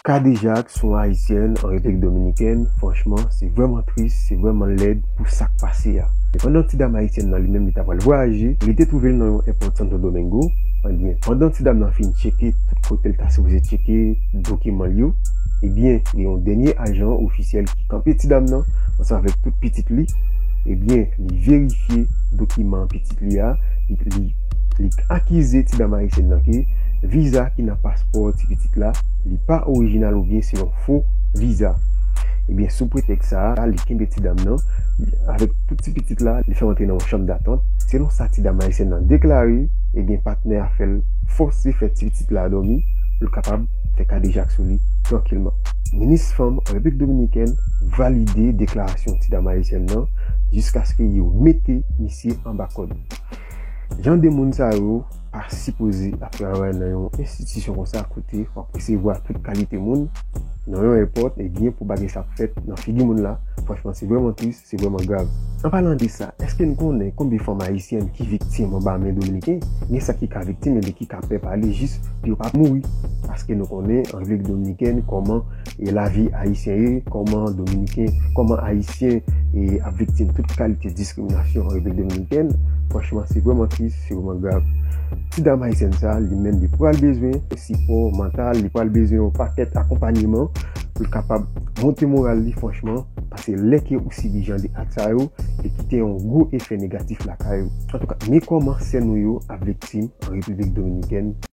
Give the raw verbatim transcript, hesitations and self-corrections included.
Kadejak sou yon ayisyèn an Repiblik Dominikèn, franchman, se vrèman tris, se vrèman lèd pou sa k pase a. E pandan ti dam ayisyèn nan li menm li ta pral vwayaje, li te twouve l nan yon èpòt Santo Domingo. Ebyen, pandan ti dam nan fin tcheke tout kote l ta sipoze tcheke dokiman l yo, ebyen, gen yon dènye ajan ofisyèl ki kanpe ti dam nan ansanm avèk tout pitit li. Ebyen, li verifye dokiman pitit li a, li, li, li akize ti dam ayisyèn nan ke viza ki nan paspò ti pitit la, li pa orijinal oubyen se yon fo viza. Ebyen, sou pretèks sa a, li kenbe ti dam nan, li, avèk tout ti pitit la, li fè antre nan yon chanm datant. Selon sa ti dam ayisyèn nan deklare, ebyen, patnè a fè l fòse fè ti pitit la dòmi pou l kapab fè kadejak sou li trankilman. Minis Fanm an Repiblik Dominikèn valide deklarasyon ti dam ayisyèn nan jiskaske yo mete misye anba kòd. Jan de moun sa yo pa sipoze ap travay nan yon enstitisyon konsa kote w ap resevwa tout kalite moun nan yon èpòt, ebyen pou bagay sa ap fèt nan figi moun la, franchman se vrèman tris, se vrèman grav. An palan de sa, èske n konnen konbyen fanm ayisyèn ki viktim anba men dominiken? Gen sa ki ka viktim, ebyen ki ka pè pale jis pou yo pa mouri. Paske nou konnen an Repiblik Dominikèn kòman e lavi ayisyen ye, kòman dominiken, kòman ayisyen e ap viktim tout kalite diskriminasyon an Repiblik Dominikèn. Franchman, se vrèman tris, se vrèman grav. Ti dam ayisyèn sa, li menm li pral bezwen sipò mantal, li pral bezwen yon pakèt akonpanyeman pou l kapab monte moral li, franchman, paske lè ke ou sibi jan de ak sa yo, li kite yon gwo efè negatif lakay ou. Antouka, men kòman sè nou yo ap viktim an Repiblik Dominikèn.